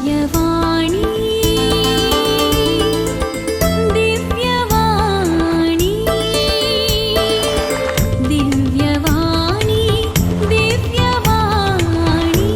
दिव्यवाणी, दिव्यवाणी, दिव्यवाणी, दिव्यवाणी.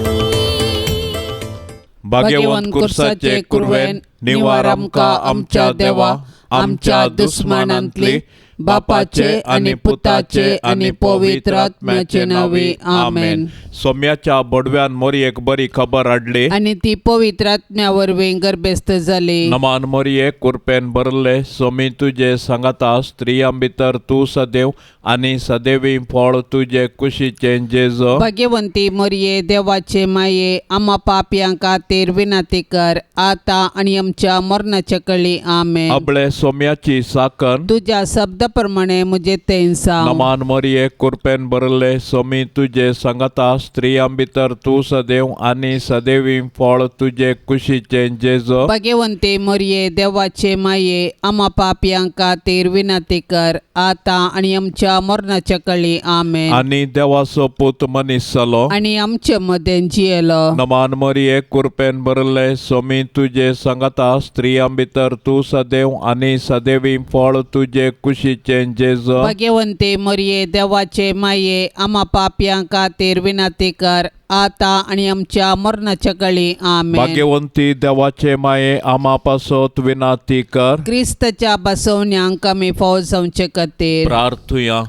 भाग्यवंत कुर्साचे कुरवेन निवार आमकां आमच्या देवा आमच्या दुस्मानांतली बापाचे आनी पुताचे आनी पवित्र आत्म्याचे नावे, आमेन. सोम्याच्या बोडव्यान मोरयेक बरी खबर हाडली आनी ती पवित्र आत्म्या वरवीं गर्भस्थ जाली. नमान मोरये, कुरपेन भरले, सोमी तुजे सांगाता, स्त्रियां भितर तूं सदैव आनी सदैवी फळ तुजे कुशीचें जेजो. भाग्यवंती मरिये, देवाचे माये, आम्हा पापयां खातीर विनंती कर, आता आनी आमच्या मरणाच्या कळी. आमेन. अबळे सोम्याची साकन. तुझ्या शब्दा प्रमाणे मुझे तें जावं. नमान मोरये, कुरपेन भरले, सोमी तुजे सांगाता, स्त्रियां भितर तूं सदैव आनी सदैवी फळ तुजे कुशीचें जेजो. भाग्यवंती मरिये, देवाचे माये, आम्हा पापयां खातीर विनंती कर, आता आनी आमच्या मरणाच्या कळी. आमेन. आनी देवाचो पूत मनीस जालो आनी आमचे मदें जियेलो. नमान मोरये, कुरपेन भरले, सोमी तुजे सांगाता, स्त्रियां भितर तूं सदैव आनी सदैवी फळ तुजे कुशीचें जेजो. भाग्यवंती मरिये, देवाचे माये, आम्हा पापयां खातीर विनंती कर, आता आनी आमच्या मरणाच्या कळी. आमेन. भाग्यवंती देवाचे माये, आमा पासत विनाती कर. क्रिस्तच्या बसवण्यांक आमी फौज जावचे खातीर प्रार्थुया.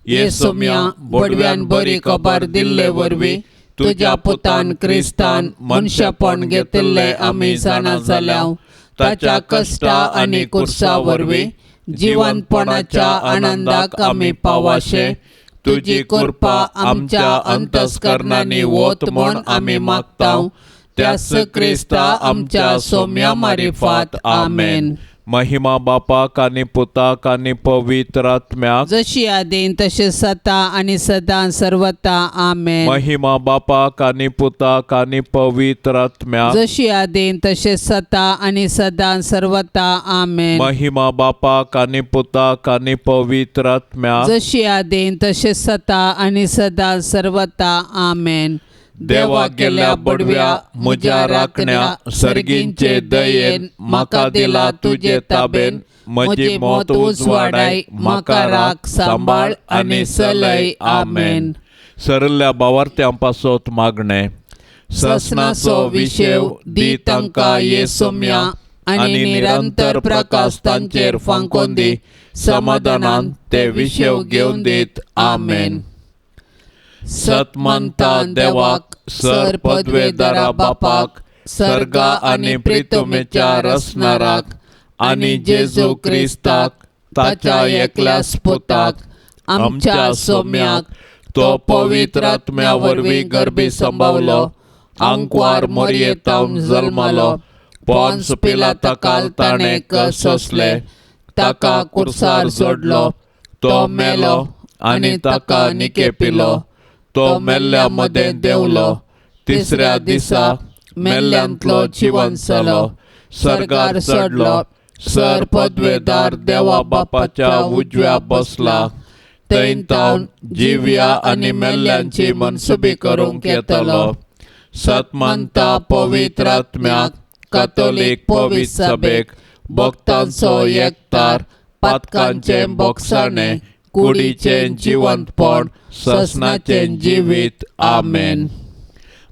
ये सोम्या, बडव्यान बरी खबर दिल्ले वरवीं तुज्या पुतान क्रिस्तान मनशापण घेतिल्लें आमी जाणा जाल्या. ताच्या कश्टा आनी कुर्सा वरवीं जिवंतपणाच्या आनंदाक आमी पावाशे तुजी कृपा आमच्या अंतस्करणांनी वत म्हूण आमी मागता, त्याच क्रिस्ता आमच्या सोम्या मारिफात. आमेन. महिमा बापाक आनी पुताक आनी पवित्र आत्म्याक, जशी आदीन तशें सता आनी सदां सर्वता. आमेन. महिमा बापाक आनी पुताक आनी पवित्र आत्म्याक, जशी आदीन तशें सता आनी सदां सर्वता. आमेन. महिमा बापाक आनी पुताक आनी पवित्र आत्म्याक, जशी आदीन तशें सता आनी सदां सर्वता. आमेन. देवा गेल्या बडव्या म्हज्या राखण्या, सर्गींचे दयेन म्हाका दिला तुजे ताबेन, म्हजी मौत उजवाडाय, म्हाका राख, सांबाळ आनी सलय. आमेन. सरल्या बावार्थ्यां पासत मागणें. ससनाचो विशेव दी तांकां ये सोम्या, आनी निरंतर प्रकाश तांचेर फांकोन दी, समाधानान ते विशेव घेवन दीत. आमेन. सतमंता देवाक, सर पदवेदारा बापाक, सर्गा आनी प्रितुमेच्या रसणाराक, आनी जेजू क्रिस्ताक ताच्या एकल्याच पुताक आमच्या सोम्याक, तो पवित्र आत्म्या वरवीं गर्भी संभावलो, आंकवार मोरयेतावन जल्मालो, पोन्स पिलाता ताणें सोंसले, ताका कुर्सार जोडलो, तो मेलो आनी ताका निकेपिलो, तो मेल्ल्या मदें देंवलो, तिसऱ्या दिसा मेल्ल्यांतलो जिवन जालो, सर्गार चडलो, सर पदवेदार देवा बापाच्या उजव्या बसला, थंय तावन जिव्या आनी मेल्ल्यांची मनसुबी करूंक येतलो. सतमंता पवित्र आत्म्याक, कातोलीक पवित्र सभेक, भक्तांचो एकतार, पातकांचें बोगसाणें, कुडीचें जिवंतपण, ससनाचें जिवीत. आमेन.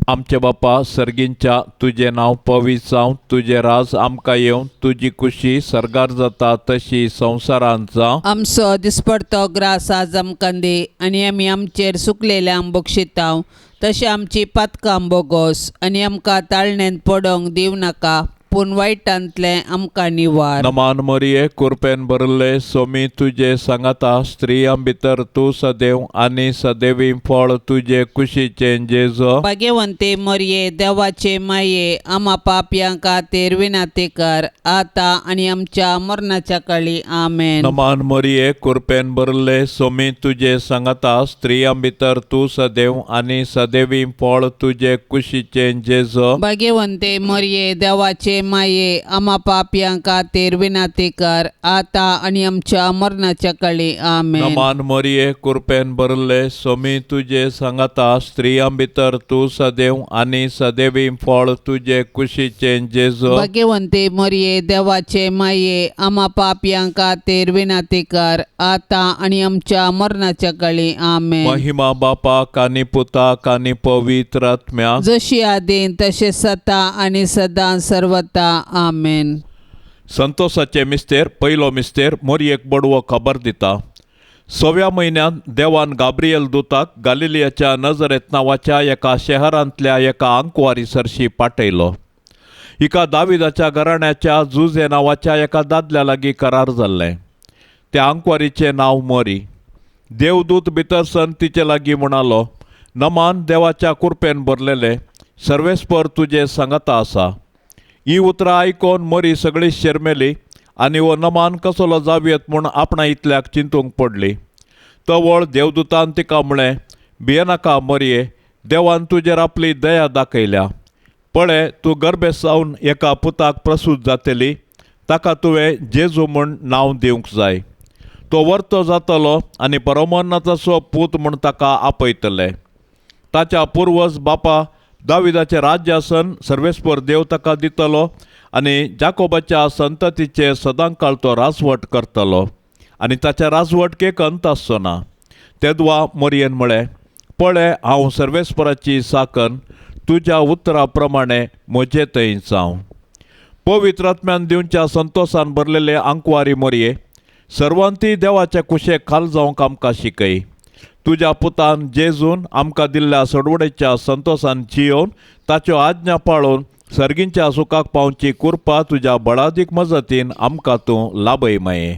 आमचे बापा सर्गींच्या, तुजें नांव पवित्र जावं, तुजें राज आमकां येवं, तुजी कुशी सर्गार जाता तशी संवसारांत जावं. आमचो दिसपडतो ग्रास आज आमकां दी, आनी आमी आमचेर सुकलेल्यांक बक्षितांव तशें आमची पातकां बोगोस, आनी आमकां ताळणेंत पडोवंक दिवं नाका, पूण वायटांतलें आमकां निवार. नमान मरिये, कुरपेन भरले, सोमी तुजे सांगाता, स्त्रियां भितर तूं सदैव आनी सदैवी फळ तुजे कुशीचें जेजो. भाग्यवंती मरिये, देवाचे माये, आमा पापयां खातीर विनंती कर, आतां आनी आमच्या मरणाच्या काळी. आमेन. नमान मरिये, कुरपेन भरले, सोमी तुजे सांगाता, स्त्रियां भितर तूं सदैव आनी सदैवी फळ तुजे कुशीचें जेजो. भाग्यवंती मरिये, देवाचे देवाचे माये आमा पापयां खातीर विनंती कर आतां आनी आमच्या मरणाच्या कळी. आमेन. नमान मोरये, कुरपेन भरले, सोमी तुजे सांगाता, स्त्रियां भितर तूं सदैव आनी सदैवी फळ तुजे कुशीचें जेजू. भाग्यवंती मरिये, देवाचे माये, आमा पापयां खातीर विनंती कर आतां आनी आमच्या मरणाच्या कळी. आमेन. महिमा बापाक आनी पुताक आनी पवित्र आत्म्याक. जशी आदीं तशें सता आनी सदां सर्वता. आमेन. संतोषाचे मिस्तेर. पयलो मिस्तेर. मोरयेक बडवो खबर दिता. सव्या म्हयन्यांत देवान गाब्रियल दुताक गालिलियाच्या नजरेत नांवाच्या एका शहरांतल्या एका आंकवारी सरशी पाठयलो. हिका दाविदाच्या घराण्याच्या जुजे नांवाच्या एका दादल्या लागीं करार जाल्लें. त्या आंकवारीचें नांव मोरी. देवदूत भितर सन तिचे लागीं म्हणालो, नमान, देवाच्या कुरपेन भरलेले, सर्वेस्पर तुजे सांगाता आसा. ही उतरां आयकोन मरी सगळी शेरमेली आनी हो नमान कसलो जावयेत म्हूण आपणा इतल्याक चिंतूंक पडली. तवळ देवदूतान तिका म्हळें, भियेनाका मरये, देवान तुजेर आपली दया दाखयल्या. पळय, तूं गर्भे सावन एका पुताक प्रसूत जातली. ताका तुवें जेजू म्हूण नांव दिवंक जाय. तो वर्तो जातलो आनी परमन्नाचो पूत म्हूण ताका आपयतले. ताच्या पुर्वज बापा दाविदाचें राज्यासन सर्वेस्पर देव ताका दितलो आनी जाकोबाच्या संततीचेर सदांकाळ तो राजवट करतलो आनी ताच्या राजवटकेक अंत आसचो ना. तेदवा मोरयेन म्हळें, पळय, हांव सर्वेस्पराची साकन, तुज्या उतरा प्रमाणे म्हजे थंय जावं. पवित्र आत्म्यान दिवच्या संतोसान भरलेले आंकवारी मोरये, सर्वांती देवाच्या कुशेक खाल जावंक आमकां शिकय. तुज्या पुतान जेजून आमकां दिल्ल्या सोडवणेच्या संतोसान जियोवन ताच्यो आज्ञा पाळून सर्गींच्या सुखाक पावची कुरपा तुज्या बळादीक मजतीन आमकां तूं लाभय माये.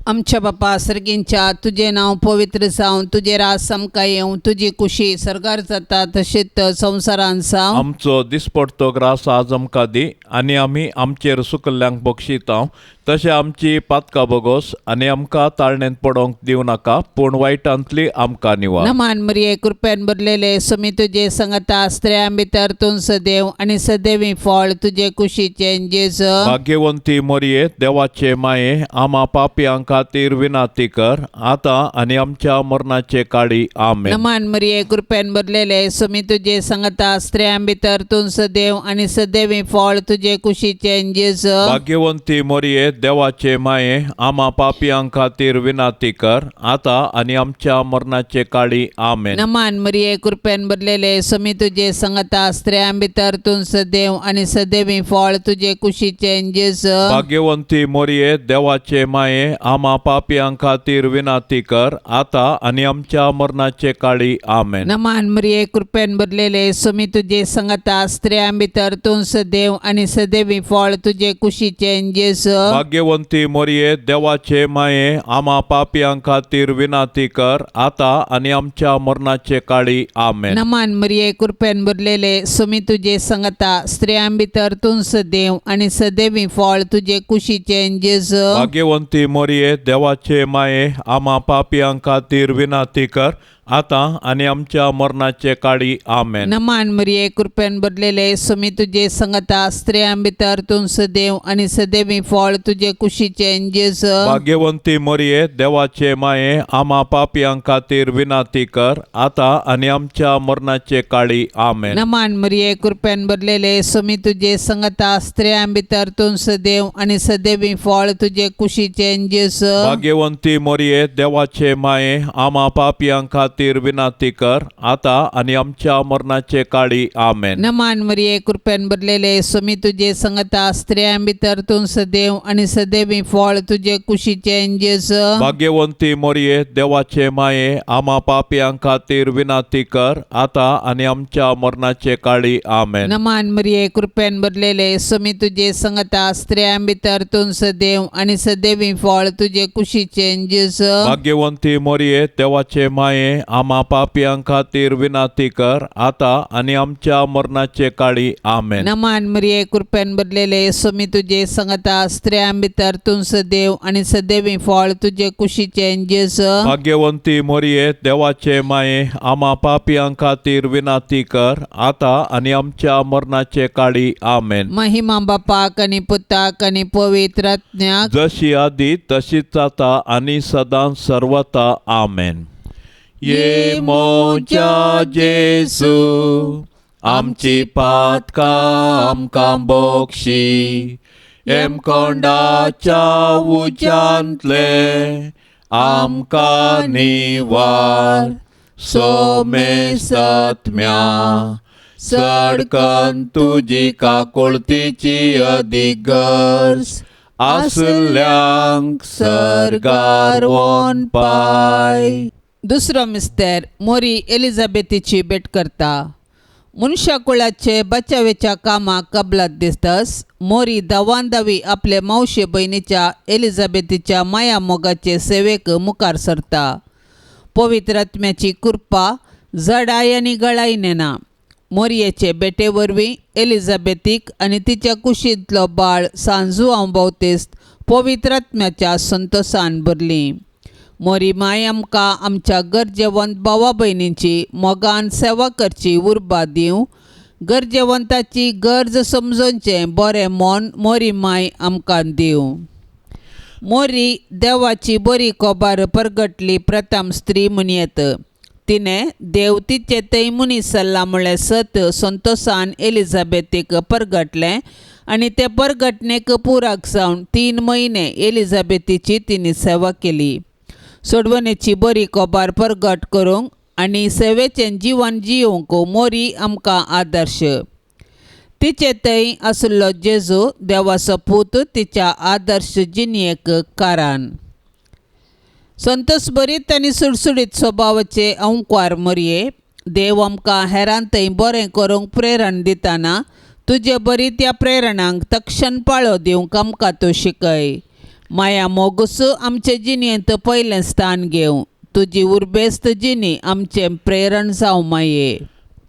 आमच्या बापा सर्गींच्या, तुजें नांव पवित्र जावं, तुजें राज आमकां येवं, तुजी कुशी सर्गार जाता तशीच संवसारान जावं. आमचो दिसपडतो ग्रास आज आमकां दी आनी आमी आमचेर सुकल्ल्यांक बक्षितांव तशें आमची पातकां बोगोस आनी आमकां ताळणेंत पडोवंक दिवं नाका, पूण वायटांतली आमकां निवार. नमान मरिये, कृपेन भरलेले, सुमी तुजे संगता, स्त्रियां भितर तूं सदैव आनी सदैवी फळ तुजे कुशीचें जेजू. भाग्यवंती मोरये, देवाचे माये, आमा पापयां खातीर विनाती कर आतां आनी आमच्या मरणाचे काळी. आमेन. नमान मरिये, कृपेन भरलेले, सुमी तुजे संगता, स्त्रियां भितर तूं सदैव आनी सदैवी फळ तुजे कुशीचें जेजू. भाग्यवंती मोरये, देवाचे माये, आमा पापयां खातीर विनाती कर आतां आनी आमच्या मरणाचे काळी. आमेन. नमान मरिये, कृपेन भरलेले, सुमी तुजे संगता, स्त्रियां भितर तूं सदैव आनी सदैवी फळ तुजे कुशीचें जेजू. भाग्यवंती मोरये, देवाचे माये, आमा पापयां खातीर विनाती कर आतां आनी आमच्या मरणाचे काळी. आमेन. नमान मरिये, कृपेन भरलेले, सुमी तुजे संगता, स्त्रियां भितर तूं सदैव आनी सदैवी फळ तुजे कुशीचें जेजू. भाग्यवंती मोरये, देवाचे माये, आमा पापयां खातीर विनाती कर आतां आनी आमच्या मरणाचे काळी. आमेन. नमान मरिये, कृपेन भरलेले, सुमी तुजे संगता, स्त्रियां भितर तूं सदैव आनी सदैवी फळ तुजे कुशीचें जेजू. भाग्यवंती मोरये, देवाचे माये, आमा पापयां खातीर विनाती कर आतां आनी आमच्या मरणाचे काळी. आमेन. नमान मरिये, कृपेन भरलेले, सुमी तुजे संगता, स्त्रियां भितर तूं सदैव आनी सदैवी फळ तुजे कुशीचें जेजू. भाग्यवंती मोरये, देवाचे माये, आमा पापयां खातीर विनाती कर आतां आनी आमच्या मरणाचे काळी. आमेन. नमान मरिये, कृपेन भरलेले, सुमी तुजे संगता, स्त्रियां भितर तूं सदैव आनी सदैवी फळ तुजे कुशीचें जेजू. भाग्यवंती मोरये, देवाचे माये, आमा पापयां खातीर विनाती कर आतां आनी आमच्या मरणाचे काळी. आमेन. नमान मरिये, कृपेन भरलेले, सुमी तुजे संगता, स्त्रियां भितर तूं सदैव आनी सदैवी फळ तुजे कुशीचें जेजू. भाग्यवंती मोरये, देवाचे माये, आमा पापयां खातीर विनाती कर आतां आनी आमच्या मरणाचे काळी. आमेन. नमान मरिये, कृपेन भरलेले, सुमी तुजे संगता, स्त्रियां भितर तूं सदैव आनी सदैवी फळ तुजे कुशीचें जेजू. भाग्यवंती मोरये, देवाचे माये, आमा पापयां खातीर विनाती कर आतां आनी आमच्या मरणाचे काळी. आमेन. नमान मरिये, कृपेन भरलेले, सोमी तुजे संगता, स्त्रियां भितर तूं सदैव आनी सदैवी फळ तुजे कुशीचें जेजू. भाग्यवंती मोरये, देवाचे माये, आमा पापयां खातीर विनाती कर आतां आनी आमच्या मरणाचे काळी. आमेन. महिमा बापाक आनी पुताक आनी पवित्र आत्म्याक. जशी आदी तशीच आता आनी सदां सर्वता. आमेन. ये मोजा जेसू, आमची पातकां आमकां बोक्षी, एमकोंडाच्या उज्यांतले आमकां निवार, सोमेसत्म्या सडकन तुजी काकुळतीची अदीक गरज आसल्यांक सर्गार वोन पाय. दुसरो मिस्तेर, मोरी एलिझाबेथीची भेट करता. मनशाकुळाचे बचावेच्या कामाक कबलात दिसतस मोरी धांवान धावी आपले मावशे भयणीच्या एलिझाबेथीच्या माया मोगाचे सेवेक मुखार सरता. पवित्र आत्म्याची कृपा जडाय आनी गळाय नेना. मोरयेचे भेटे वरवीं एलिझाबेथीक आनी तिच्या कुशींतलो बाळ सांजुआंव बावतेस्त पवित्र आत्म्याच्या संतोसान भरली. मोरी माय आमकां आमच्या गरजेवंत भावा भयणींची मोगान सेवा करची उर्बा दिवं. गरजेवंताची गरज समजोवचें बरें मन मोरी माय आमकां दिवं. मोरी देवाची बरी कोबार परगटली प्रथम स्त्री म्हणयेत. तिणें देव तिचे थंय मनीस सरला म्हळ्ळें सत संतोसान एलिझाबेथीक परगटलें आनी ते परगटणेक पुराक जावन 3 म्हयने एलिझाबेथीची तिणें सेवा केली. सोडवणेची बरी कोबार परगट करूंक आनी सेवेचें जिवन जियोवंक मोरी आमकां आदर्श. तिचे थंय आशिल्लो जेजू देवाचो पूत तिच्या आदर्श जिणेक कारण. संतोष भरीत आनी सुडसुडीत स्वभावाचे अंकवार मोरये, देव आमकां हेरां थंय बरें करूंक प्रेरण दितना तुजे बरी त्या प्रेरणांक तक्षण पाळो दिवंक आमकां तूं शिकय. माया मोगूस आमचे जिणेंत पयलें स्थान घेवं. तुजी उर्बेस्त जिणी आमचें प्रेरण जावं माये.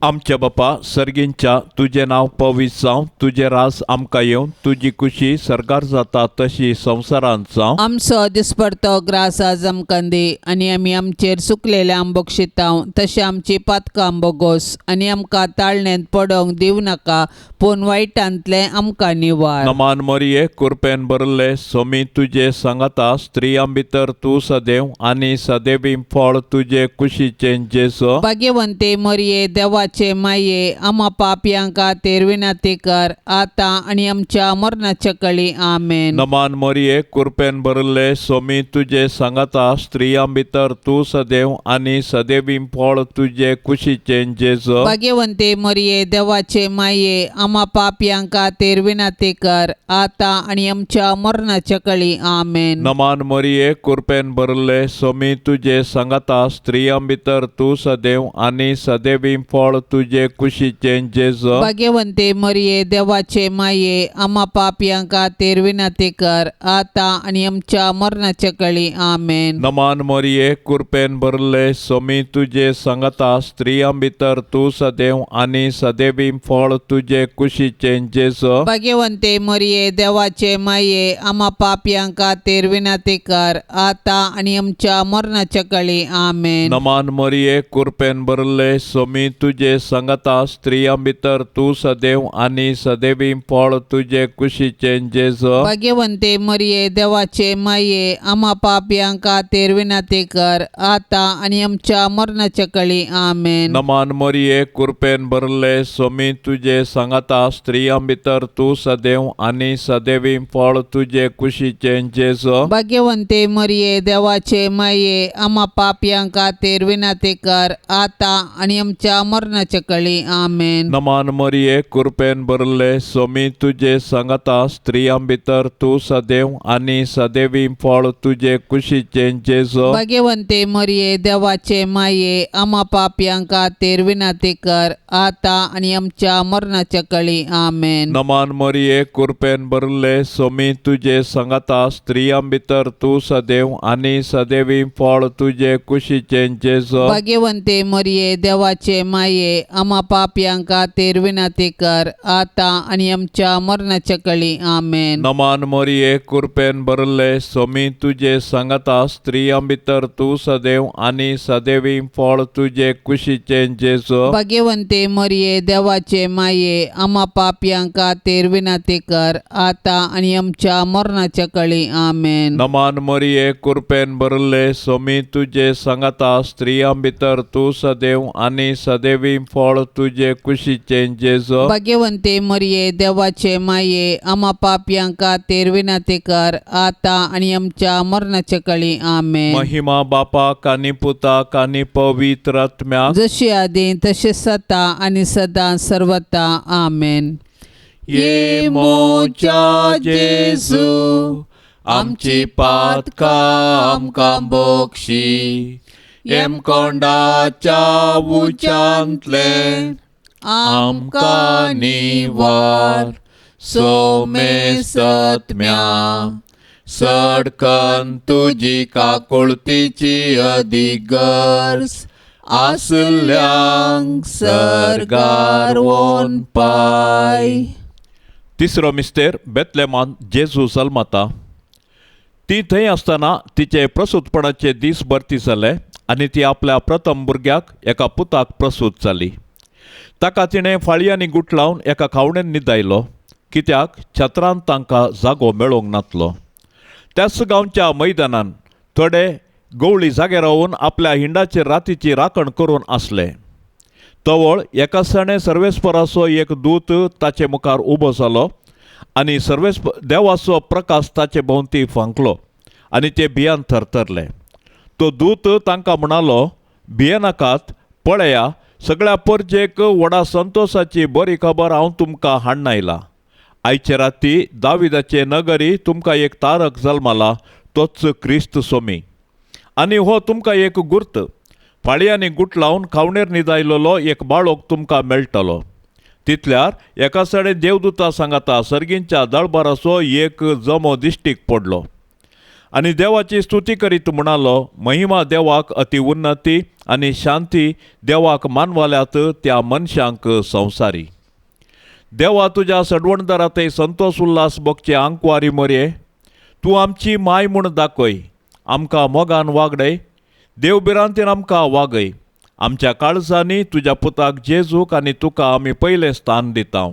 आमच्या बापा सर्गींच्या, तुजें नांव पवित्र जावं, तुजें रास आमकां येवं, तुजी कुशी सर्गार जाता तशी संवसारांत जावं. आमचो दिसपडतो ग्रास आज आमकां दी आनी आमी आमचेर सुकलेल्या बक्षितांव तशें आमची पातकां बोगोस आनी आमकां ताळणेंत पडोवंक दिवं नाका, पूण वायटांतलें आमकां निवार. नमान मरिये, कुरपेन भरले, सोमी तुजे सांगाता, स्त्रियां भितर तूं सदैव आनी सदैवी फळ तुजे कुशीचें जेजू. भाग्यवंते मरिये, देवाचे माये, आमा पापयां खातीर विनंती कर आतां आनी आमच्या मरणाच्या कळी. आमेन. नमान मरिये, कुरपेन भरले, सोमी तुजे सांगाता, स्त्रियां भितर तूं सदैव आनी सदैवी फळ तुजे कुशीचें जेजू. भाग्यवंते मरिये, देवाचे माये, आमा पापयां खातीर विनंती कर आतां आनी आमच्या मरणाच्या कळी. आमेन. नमान मरिये, कुरपेन भरले, सोमी तुजे सांगाता, स्त्रियां भितर तूं सदैव आनी सदैवी फळ तुजे कुशीचें जेजू. भाग्यवंते मरिये, देवाचे माये, आमा पापयां खातीर विनंती कर आतां आनी आमच्या मरणाच्या कळी. आमेन. नमान मरिये, कुरपेन भरले, सोमी तुजे सांगाता, स्त्रियां भितर तूं सदैव आनी सदैवी फळ तुजे कुशीचें जेजू. भाग्यवंते मरिये, देवाचे माये, आमा पापयां खातीर विनंती कर आतां आनी आमच्या मरणाच्या कळी. आमेन. नमान मरिये, कुरपेन भरले, सोमी तुजे सांगाता, स्त्रियां भितर तूं सदैव आनी सदैवी फळ तुजे कुशीचें जेजू. भाग्यवंते मरिये, देवाचे माये, आमा पापयां खातीर विनंती कर आतां आनी आमच्या मरणाच्या कळी. आमेन. नमान मरिये, कुरपेन भरले, सोमी तुजे सांगाता, स्त्रियां भितर तूं सदैव आनी सदैवी फळ तुजे कुशीचें जेजू. भाग्यवंते मरिये, देवाचे माये, आमा पापयां खातीर विनंती कर आतां आनी आमच्या मरणाच्या मरणाच्या कळी. आमेन. नमान मरिये, कृपेन भरले, सोमी तुजे सांगाता, स्त्रियां भितर तूं सदैव आनी सदैवी फळ तुजे कुशीचें जेजो. भाग्यवंते मरिये, देवाचे माये, आमा पापयां खातीर विनंती कर, आता आनी आमच्या मरणाच्या कळी. आमेन. नमान मरिये, कृपेन भरले, सोमी तुजे सांगाता, स्त्रियां भितर तूं सदैव आनी सदैवी फळ तुजे कुशीचें जेजो. भाग्यवंते मरिये, देवाचे माये, आमा पापयां खातीर विनंती कर, आता आनी आमच्या मरणाच्या कळी. आमेन. नमान मरिये, कृपेन भरले, सोमी तुजे सांगाता, स्त्रियां भितर तूं सदैव आनी सदैवी फळ तुजे कुशीचें जेजो. भाग्यवंते मरिये, देवाचे माये, आमा पापयां खातीर विनंती कर, आता आनी आमच्या मरणाच्या कळी. आमेन. नमान मरिये, कृपेन भरले, सोमी तुजे सांगाता, स्त्रियां भितर तूं सदैव आनी सदैवी फळ तुजे कुशीचें जेजो. भाग्यवंते मरिये, देवाचे माये, आमा पापयां खातीर विनंती कर, आता आनी आमच्या मरणाच्या कळी. आमेन. महिमा बापाक आनी पुताक आनी पवित्र आत्म्याक, जशी आदी तशी सता आणि सदा सर्वता. आमेन. ये मोच्या जेजू, आमची पातकां आमकां बोक्षी, येमकोंडाच्या उच्यांतलें आमकां निवार, सोमेसत्म्या सडकन तुजी काकुळतीची अदीक गरज आसल्यांक सर्गार वोन पाय. तिसरो मिस्तेर बेतलेमान जेजू जल्मता. ती थंय आसतना तिचे प्रसूतपणाचे दीस भरती जाले आनी ती आपल्या प्रथम भुरग्याक एका पुताक प्रसूत जाली. ताका तिणें फाळयांनी गुटलावन एका खावणेन न्हिदायलो, कित्याक छत्रांत तांकां जागो मेळोंक नातलो. त्याच गांवच्या मैदानान थोडे गवळी जागे रावन आपल्या हिंडाचेर रातीची राखण करून आसले. तवळ एका सणे सर्वेस्पराचो एक दूत ताचे मुखार उबो जालो आनी सर्वेस्प देवाचो प्रकाश ताचे भोंवती फांकलो आनी ते भियान थरथरले. तो दूत तांकां म्हणालो, भियेनाकात, पळया सगळ्या परजेक व्हडा संतोसाची बरी खबर हांव तुमकां हाडून आयला. आयचे राती दाविदाचे नगरी तुमकां एक तारक जल्माला, तोच क्रिस्त सोमी. आनी हो तुमकां एक गुर्त, फाळयांनी गुटलावन खावणेर न्हिदायलेलो एक बाळोक तुमकां मेळटलो. तितल्यार एका सडे देवदूता सांगाता सर्गींच्या दळबाराचो एक जमो दिश्टीक पडलो आनी देवाची स्तुती करीत म्हणालो, महिमा देवाक अति उन्नती आनी शांती देवाक मानवाल्यात त्या मनशांक संवसारी. देवा तुज्या सडवणदारातय संतोष उल्हास भोगचे आंकवारी मरये, तूं आमची माय म्हूण दाखय, आमकां मोगान वागडय, देव भिरांतीन आमकां वागय. आमच्या काळजांनी तुज्या पुताक जेजूक आनी तुका आमी पयलें स्थान दिता.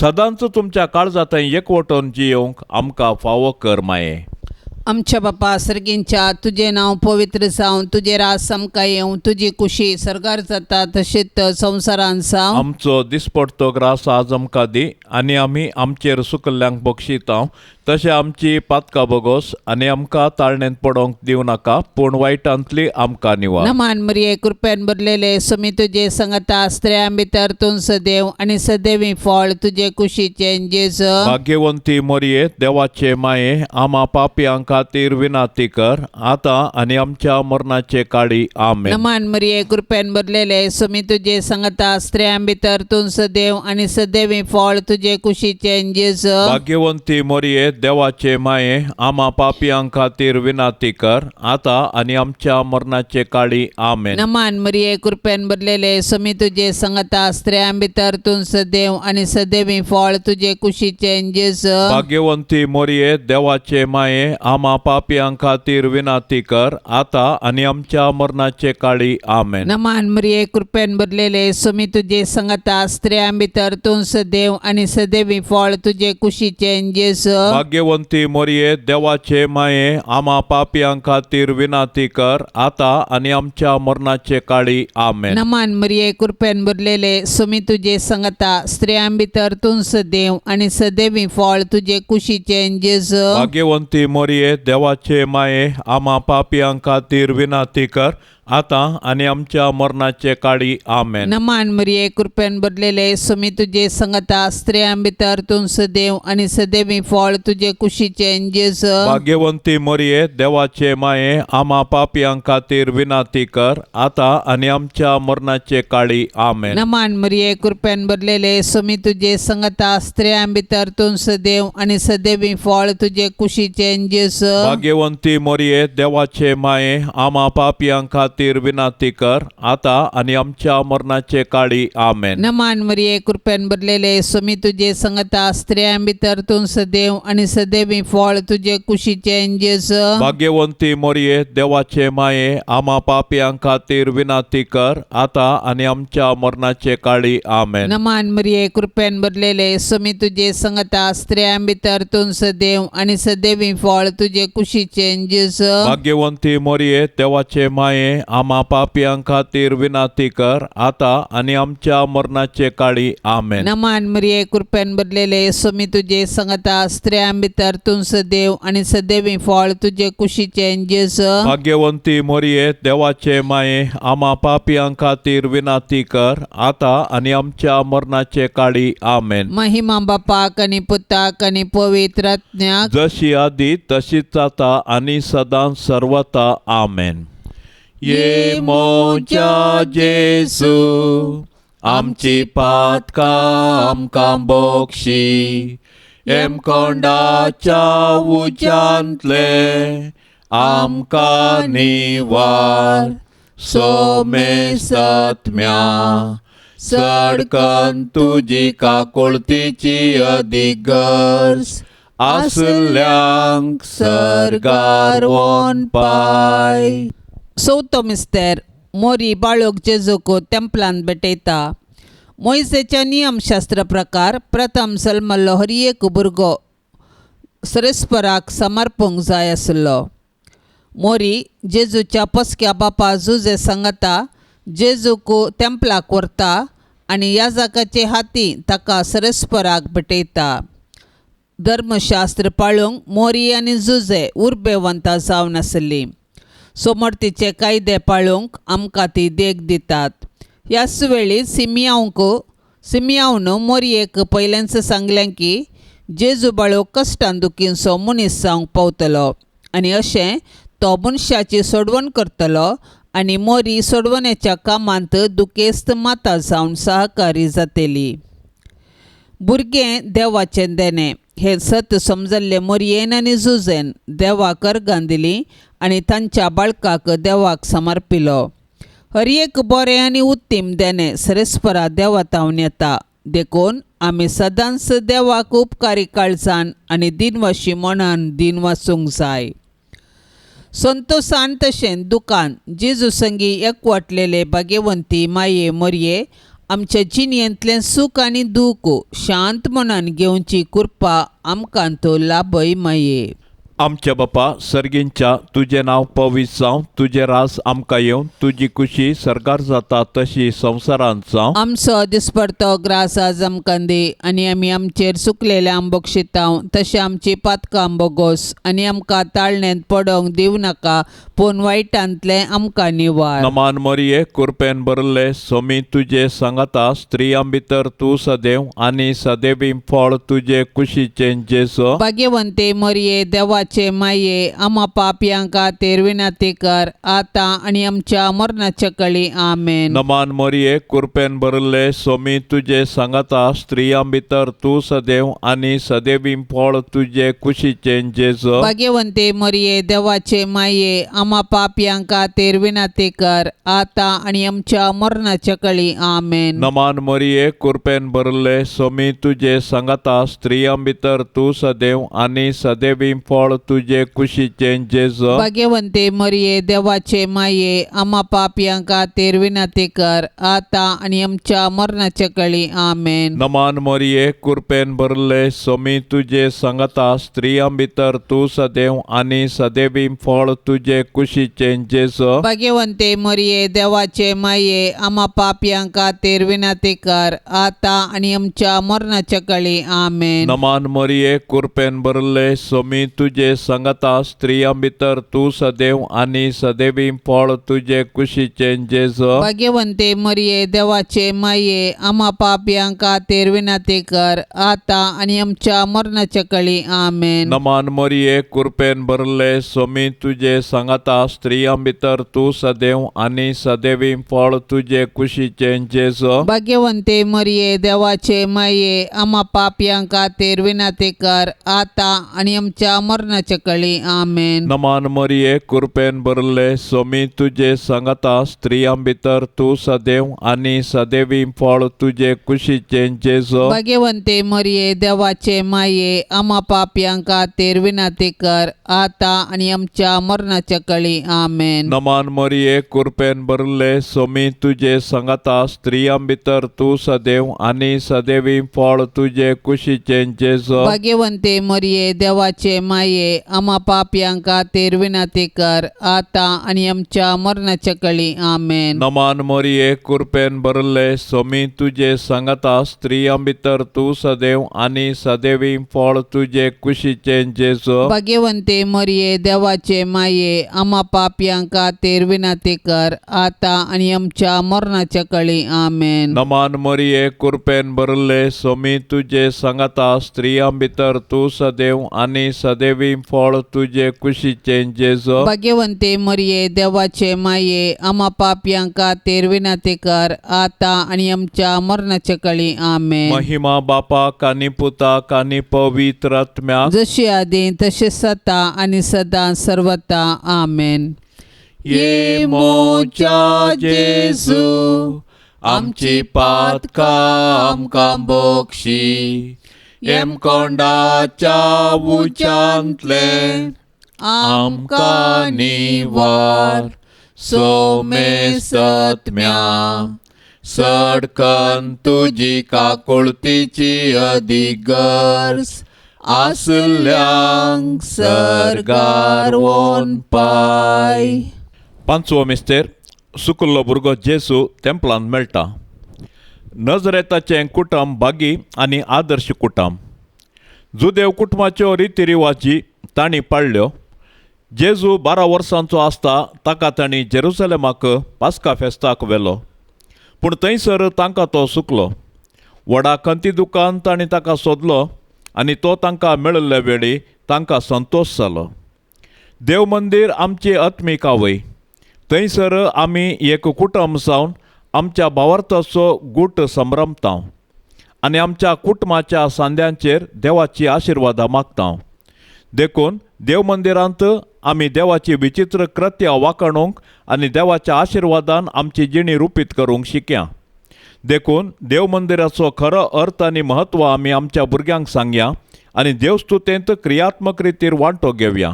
सदांच तुमच्या काळजांत एकवटून जियोवंक आमकां फावो कर माये. आमच्या बापा सर्गींच्या, तुजें नांव पवित्र जावं, तुजें राज आमकां येवं, तुजी कुशी सर्गार जाता तशीच संवसारान जावं. आमचो दिसपडतो ग्रास आज आमकां दी आनी आमी आमचेर सुकल्ल्यांक बक्षिता तशें आमची पातकां बोगोस आनी आमकां ताळणेंत पडोवंक दिवं नाका, पूण वायटांतली आमकां निवार. नमान मरिये, कृपेन भरलेले, सुमी तुजे संगता, स्त्रियां भितर तूं सदैव आनी सदैवी फळ तुजे कुशीचें जेजू. भाग्यवंती मरिये, देवाचे माये, आमा पापयां खातीर विनाती कर, आतां आनी आमच्या मरणाचे काळी. आमेन. नमान मरिये, कृपेन भरलेले, सुमी तुजे संगता, स्त्रियां भितर तूं सदैव आनी सदैवी फळ तुजे कुशीचें जेजू. भाग्यवंती मरिये, देवाचे माये, आमा पापयां खातीर विनाती कर, आतां आनी आमच्या मरणाचे काळी. आमेन. नमान मरिये, कृपेन भरलेले, सुमी तुजे संगता, स्त्रियां भितर तूं सदैव आनी सदैवी फळ तुजे कुशीचें जेजू. भाग्यवंती मरिये, देवाचे माये, आमा पापयां खातीर विनाती कर, आतां आनी आमच्या मरणाचे काळी. आमेन. नमान मरिये, कृपेन भरलेले, सुमी तुजे संगता, स्त्रियां भितर तूं सदैव आनी सदैवी फळ तुजे कुशीचें जेजू. भाग्यवंती मरिये, देवाचे माये, आमा पापयां खातीर विनाती कर, आतां आनी आमच्या मरणाचे काळी. आमेन. नमान मरिये, कृपेन भरलेले, सुमी तुजे संगता, स्त्रियां भितर तूं सदैव आनी सदैवी फळ तुजे कुशीचें जेजू. भाग्यवंती मरिये, देवाचे माये, आमा पापयां खातीर विनाती कर, आतां आनी आमच्या मरणाचे काळी. आमेन. नमान मरिये, कृपेन भरलेले, सुमी तुजे संगता, स्त्रियां भितर तूं सदैव आनी सदैवी फळ तुजे कुशीचें जेजू. भाग्यवंती मोरये, देवाचे माये, आमा पापयां खातीर विनाती कर, आतां आनी आमच्या मरणाचे काळी. आमेन. नमान मरिये, कृपेन भरलेले, सुमी तुजे संगता, स्त्रियां भितर तूं सदैव आनी सदैवी फळ तुजे कुशीचें जेजू. भाग्यवंती मोरये, देवाचे माये, आमा पापयां खातीर विनाती कर, आतां आनी आमच्या मरणाचे काळी. आमेन. नमान मरिये, कृपेन भरलेले, सुमी तुजे संगता, स्त्रियां भितर तूं सदैव आनी सदैवी फळ तुजे कुशीचें जेजू. भाग्यवंती मोरये, देवाचे माये, आमा पापयां खातीर विनाती कर, आतां आनी आमच्या मरणाचे काळी. आमेन. नमान मरिये, कृपेन भरलेले, सुमी तुजे संगता, स्त्रियां भितर तूं सदैव आनी सदैवी फळ तुजे कुशीचें जेजू. भाग्यवंती मोरये, देवाचे माये, आमा पापयां खातीर विनाती कर, आतां आनी आमच्या मरणाचे काळी. आमेन. नमान मरिये, कृपेन भरलेले, सुमी तुजे संगता, स्त्रियां भितर तूं सदैव आनी सदैवी फळ तुजे कुशीचें जेजू. भाग्यवंती मोरये, देवाचे माये, आमा पापयां खातीर विनाती कर, आतां आनी आमच्या मरणाचे काळी. आमेन. महिमा बापाक आनी पुताक आनी पवित्र आत्म्याक. जशी आदी तशीच आता आनी सदां सर्वता. आमेन. ये मोजा जेसू, आमची पातकां आमकां बोक्षी, एमकोंडाच्या उज्यांतले आमकां निवार, सोमे सत्म्या सडकन तुजी काकुळतीची अदीक गरज आसल्यांक सर्गार वोन पाय. चवथो मिस्तेर. मोरी बाळूक जेजूक तेंपलान भेटयता. मोयसेच्या नियमशास्त्र प्रकार प्रथम जल्मल्लो हर एक भुरगो सरस्पराक समर्पूंक जाय आसलो. मोरी जेजूच्या पोसक्या बापा जुजे सांगता जेजूक तेंपलाक व्हरता आनी याजकाचे हाती ताका सरस्पराक भेटयता. धर्मशास्त्र पाळूंक मोरी आनी जुजे उर्बेवंता जावन आसली. सोमर्तीचे कायदे पाळूंक आमकां ती देख दितात. ह्याच वेळी सिमियांवन मोरयेक पयलेंच सांगलें की जेजू बाळो कश्टान दुखींचो मनीस जावंक पावतलो आनी अशें तो मनशाची सोडवण करतलो आनी मोरी सोडवण्याच्या कामांत दुखेस्त माता जावन सहकारी जातली. भुरगें देवाचें देणें हें सत समजल्लें मोरयेन आनी जुजेन देवाक अर्गां दिलीं आनी तांच्या बाळकाक देवाक समर्पिलो. हर एक बरें आनी उत्तीम देणें सरस्परा देवा तावन येता, देखून आमी सदांच देवाक उपकारी काळजान आनी दिनवाशी मनान दिन वाचूंक जाय. संतोसान तशें दुकान जेजू संगी एकवटलेले भाग्यवंती माये मोरये, आमच्या जिणेंतलें सूख आनी दूख शांत मनान घेवची कृपा आमकां तो लाभय माये. आमच्या बापा सर्गींच्या, तुजें नांव पवित्र जावं, तुजें रास आमकां येवं, तुजी खुशी सर्गार जाता तशी संवसारांत जावं. आमचो दिसपडतो ग्रास आज आमकां दी आनी आमी आमचेर सुकलेल्या बक्षितांव तशें आमची पातकां बोगोस आनी आमकां ताळण्यांत पडोवंक दिवं नाका, पूण वायटांतलें आमकां निवार. नमान मरिये, कुरपेन भरले, सोमी तुजे सांगाता, स्त्रियां भितर तूं सदैव आनी सदैवी फळ तुजे कुशीचें जेजू. भाग्यवंते मरिये, देवाचे माये, आमा पापयां खातीर विनंती कर, आतां आनी आमच्या मरणाच्या कळी. आमेन. नमान मरिये, कुरपेन भरले, सोमी तुजे सांगाता, स्त्रियां भितर तूं सदैव आनी सदैवी फळ तुजे कुशीचें जेजू. भाग्यवंते मरिये, देवाचे माये, आमा पापयां खातीर विनंती कर, आतां आनी आमच्या मरणाच्या कळी. आमेन. नमान मरिये, कुरपेन भरले, सोमी तुजे सांगाता, स्त्रियां भितर तूं सदैव आनी सदैवी फळ तुजे कुशीचें जेजू. भाग्यवंते मरिये, देवाचे माये, आमा पापयां खातीर विनंती कर, आतां आनी आमच्या मरणाच्या कळी. आमेन. नमान मरिये, कुरपेन भरले, सोमी तुजे सांगाता, स्त्रियां भितर तूं सदैव आनी सदैवी फळ तुजे कुशीचें जेजू. भाग्यवंते मरिये, देवाचे माये, आमा पापयां खातीर विनंती कर, आतां आनी आमच्या मरणाच्या कळी. आमेन. नमान मरिये, कुरपेन भरले, सोमी तुजे तुजे संगता स्त्रियां भितर तूं सदैव आनी सदैवी फळ तुजे कुशीचें जेजू. भाग्यवंते मरिये, देवाचे माये, आम्हा पापयां खातीर विनंती कर, आता आनी आमच्या मरणाच्या कळी. आमेन. नमान मोरये, कृपेन भरले, सोमी तुजे सांगाता, स्त्रियां भितर तूं सदैव आनी सदैवी फळ तुजे कुशीचें जेजू. भाग्यवंते मरिये, देवाचे माये, आम्हा पापयां खातीर विनंती कर, आता आनी आमच्या मरणाच्या कळी. आमेन. नमान मोरये, कृपेन भरले, सोमी तुजे सांगाता, स्त्रियां भितर तूं सदैव आनी सदैवी फळ तुजे कुशीचें जेजू. भाग्यवंते मरिये, देवाचे माये, आम्हा पापयां खातीर विनंती कर, आता आनी आमच्या मरणाच्या कळी. आमेन. नमान मोरये, कृपेन भरले, सोमी तुजे सांगाता, स्त्रियां भितर तूं सदैव आनी सदैवी फळ तुजे कुशीचें जेजू. भाग्यवंते मरिये, देवाचे माये, आम्हा पापयां खातीर विनंती कर, आता आनी आमच्या मरणाच्या कळी. आमेन. नमान मोरये, कृपेन भरले, सोमी तुजे सांगाता, स्त्रियां भितर तूं सदैव आनी सदैवी फळ तुजे कुशीचें जेजू. भाग्यवंते मरिये, देवाचे माये, आम्हा पापयां खातीर विनंती कर, आता आनी आमच्या मरणाच्या कळी. आमेन. नमान मोरये, कृपेन भरले, सोमी तुजे सांगाता, स्त्रियां भितर तूं सदैव आनी सदैवी फळ तुजे कुशीचें जेजू. भाग्यवंते मरिये, देवाचे माये, आम्हा पापयां खातीर विनंती कर, आता आनी आमच्या मरणाच्या कळी. आमेन. महिमा बापाक आनी पुताक आनी पवित्र आत्म्याक, जशी आदी तशी सता आणि सदा सर्वता. आमेन. ये मोच्या जेजू, आमची पातकां आमकां बोक्षी, येमकोंडाच्या उच्यांतलें आमकां निवार, सोमेसत्म्या सडकन तुजी काकुळतीची अदीक गरज आसल्यांक सर्गार वोन पाय. पांचवो मिस्तेर, सुकुल्लो भुरगो जेसू तेंपलांत मेळटा. नजरेताचें कुटुंब बागी आनी आदर्श कुटुंब. जुदेव कुटुंबाच्यो रितीरिवाजी तांणी पाळ्ळ्यो. जेजू 12 वर्सांचो आसता ताका तांणी जेरुसलेमाक पास्का फेस्ताक व्हेलो, पूण थंयसर तांकां तो सुकलो. व्हडा खंती दुकान तांणी ताका सोदलो आनी तो तांकां मेळिल्ले वेळी तांकां संतोश जालो. देव मंदीर आमची आत्मीक आवय, थंयसर आमी एक कुटुंब जावन आमच्या भावार्थाचो गूट संभ्रमता आनी आमच्या कुटुंबाच्या सांद्यांचेर देवाची आशिर्वादां मागता. देखून देव मंदिरांत आमी देवाची विचित्र कृत्या वाखाणूंक आनी देवाच्या आशिर्वादान आमची जिणी रुपीत करूंक शिकया. देखून देव मंदिराचो खरो अर्थ आनी म्हत्व आमी आमच्या भुरग्यांक सांगया आनी देवस्तुतेंत क्रियात्मक रितीर वांटो घेवया.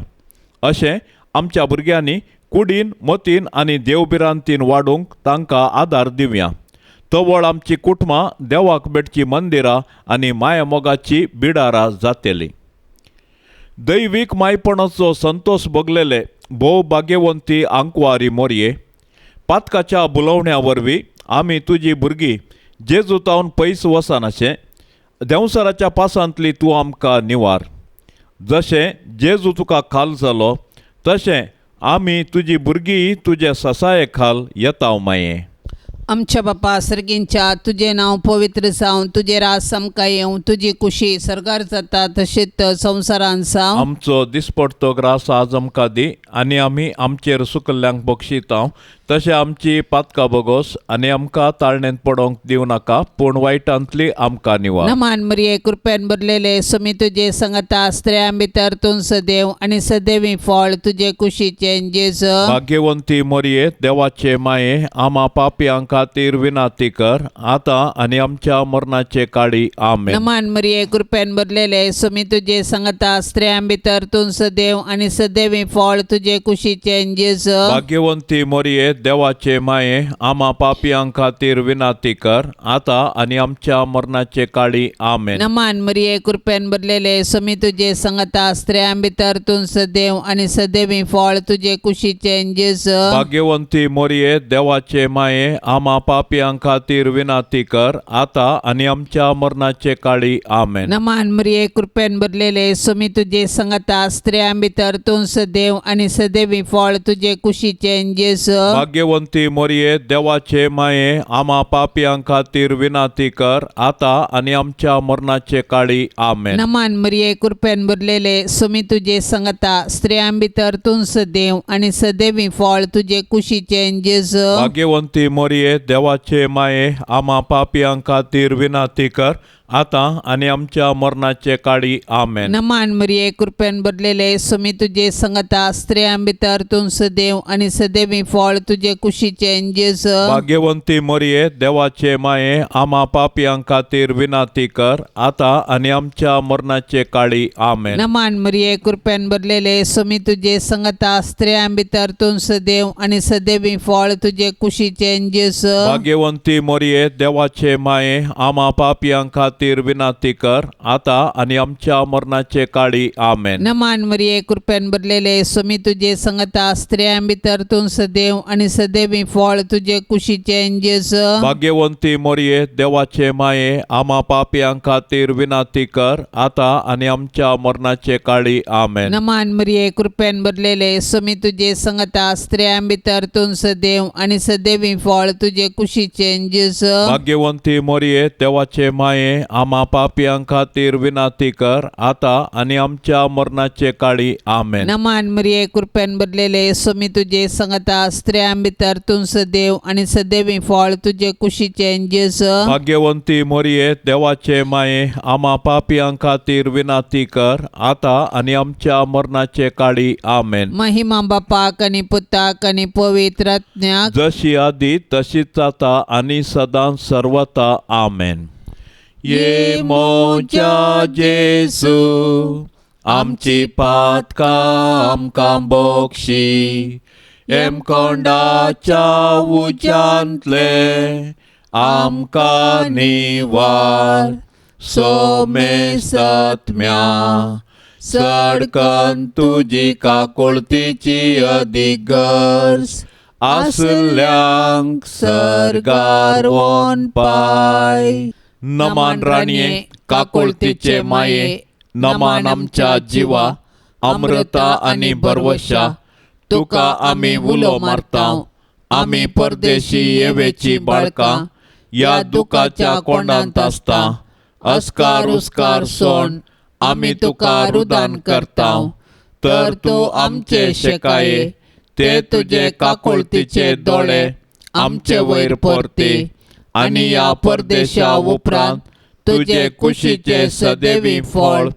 अशें आमच्या भुरग्यांनी कुडीन, मतीन आनी देवभिरांतीन वाडूंक तांकां आदार दिवया. तवळ आमची कुटुंबां देवाक भेटची मंदिरां आनी मायामोगाची बिडारां जातली. दैवीक मायपणाचो संतोश भोगलेले भोव भाग्यवंती आंकवारी मोरये, पातकाच्या बुलोवण्या वरवीं आमी तुजी भुरगीं जेजू तावन पयस वचनाशें देंवसराच्या पासांतली तूं आमकां निवार. जशें जेजू तुका खाल जालो तशें आमी तुजी भुरगीं तुजे ससाये खाल येता माये. आमच्या बापा सर्गींच्या, तुजें नांव पवित्र जावं, तुजें राज आमकां येवं, तुजी कुशी सर्गार जाता तशेंच संवसारांत जावं. आमचो दिसपडतो ग्रास आज आमकां दी आनी आमी आमचेर सुकल्ल्यांक बक्षिता तशें आमची पातकां बोगोस आनी आमकां ताळणेंत पडोंक दिवं नाका, पूण वायटांतली आमकां निवार. नमान मरिये, कृपेन भरलेले, सुमी तुजे संगता, स्त्रियां भितर तूं सदैव आनी सदैवी फळ तुजे कुशीचें जेजू. भाग्यवंती मोरये, देवाचे माये, आमा पापयां खातीर विनाती कर, आतां आनी आमच्या मरणाचे काळी. आमेन. नमान मरिये, कृपेन भरलेले, सुमी तुजे संगता, स्त्रियां भितर तूं सदैव आनी सदैवी फळ तुजे तुजे कुशीचें जेजू. भाग्यवंती मोरये, देवाचे माये, आमा पापयां खातीर विनाती कर, आतां आनी आमच्या मरणाचे काळी. आमेन. नमान मरिये, कृपेन भरलेले, समी तुजे संगता, स्त्रियां भितर तूं सदैव आनी सदैवी फळ तुजे कुशीचें जेजू. भाग्यवंती मोरये, देवाचे माये, आमा पापयां खातीर विनाती कर, आतां आनी आमच्या मरणाचे काळी. आमेन. नमान मरिये, कृपेन भरलेले, समी तुजे संगता, स्त्रियां भितर तूं सदैव आनी सदैवी फळ तुजे कुशीचें जेजू. भाग्यवंती मोरये, देवाचे माये, आमा पापयां खातीर विनाती कर, आतां आनी आमच्या मरणाचे काळी. आमेन. नमान मरिये, कृपेन भरलेले, समी तुजे संगता, स्त्रियां भितर तूं सदैव आनी सदैवी फळ तुजे कुशीचें जेजू. भाग्यवंती मोरये, देवाचे माये, आमा पापयां खातीर विनाती कर, आतां आनी आमच्या मरणाचे काळी. आमेन. नमान मरिये, कृपेन भरलेले, समी तुजे संगता, स्त्रियां भितर तूं सदैव आनी सदैवी फळ तुजे कुशीचें जेजू. भाग्यवंती मोरये, देवाचे माये, आमा पापयां खातीर विनाती कर, आतां आनी आमच्या मरणाचे काळी. आमेन. नमान मरिये, कृपेन भरलेले, समी तुजे संगता, स्त्रियां भितर तूं सदैव आनी सदैवी फळ तुजे कुशीचें जेजू. भाग्यवंती मोरये, देवाचे माये, आमा पापयां खातीर विनाती कर, आतां आनी आमच्या मरणाचे काळी. आमेन. नमान मरिये, कृपेन भरलेले, समी तुजे संगता, स्त्रियां भितर तूं सदैव आनी सदैवी फळ तुजे कुशीचें जेजू. भाग्यवंती मोरये, देवाचे माये, आमा पापयां खातीर विनाती कर, आतां आनी आमच्या मरणाचे काळी. आमेन. नमान मरिये, कृपेन भरलेले, समी तुजे संगता, स्त्रियां भितर तूं सदैव आनी सदैवी फळ तुजे कुशीचें जेजू. भाग्यवंती मोरये, देवाचे माये, आमा पापयां खातीर विनाती कर, आतां आनी आमच्या मरणाचे काळी. आमेन. नमान मरिये, कृपेन भरलेले, समी तुजे संगता, स्त्रियां भितर तूं सदैव आनी सदैवी फळ तुजे कुशीचें जेजू. भाग्यवंती मोरये, देवाचे माये, आमा पापयां खातीर विनाती कर, आतां आनी आमच्या मरणाचे काळी. आमेन. महिमा बापाक आनी पुताक आनी पवित्र आत्म्याक. जशी आदी तशीच आता आनी सदां सर्वता. आमेन. ये मोजा जेसू, आमची पातकां आमकां बोक्षी, एमकोंडाच्या उज्यांतले आमकां निवार, सोमेसत्म्या सडकन तुजी काकुळतीची अदीक गरज आसल्यांक सर्गार वोन पाय. नमान राणये, काकुळतीचे माये, नमान आमच्या जिवा, अमृता आनी भरवशा, तुका आमी उलो मारता. आमी परदेशी येवेची बाळकां ह्या दुखाच्या कोंडांत आसता. अस्कार उस्कार सोण आमी तुका रुदान करता, तर तूं आमचे शेकाये ते तुजे काकुळतीचे दोळे आमचे वयर परती आनी ह्या परदेशा उपरांत तुजे कुशीचे सदैवी फळ